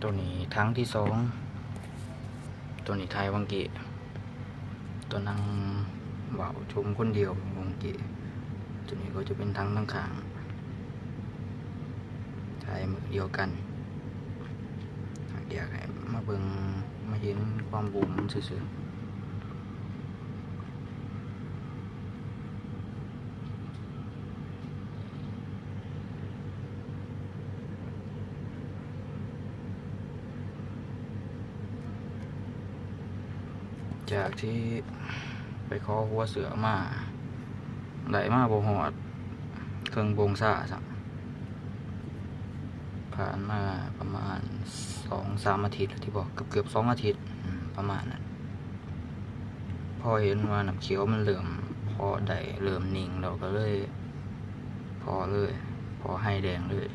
ຕົວນີ້ຖັງທີສອງ ຕົວນີ້ຖ່າຍວັງກີ້ ຕົວນັ່ງເວົ້າຊົມຄົນດຽວວັງກີ້ ຕົວນີ້ກໍຈະເປັນຖັງທາງຂ້າງ ຖ່າຍມື້ດຽວກັນ ຢາກໃຫ້ມາເບິ່ງ ມາເຫັນຄວາມບູມຊື່ໆ. ຈາກທີ່ໄປຂໍຫົວເສື້ອມາ ໄດ້ມາບໍ່ຮອດເຄິ່ງໂມງຊາຊ້ຳ ຜ່ານມາປະມານສອງສາມອາທິດແລ້ວຕິບໍ ເກືອບໆສອງອາທິດ ອືມ ປະມານນັ້ນ. ພໍເຫັນວ່ານ້ຳຂຽວມັນເລີ່ມພໍໄດ້ ເລີ່ມນິ່ງແລ້ວ ກໍເລີຍພໍເລີຍ ພໍໄຮແດງເລີຍ.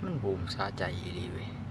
ມັນບູມສະໃຈອີ່ຫຼີເວີຍ.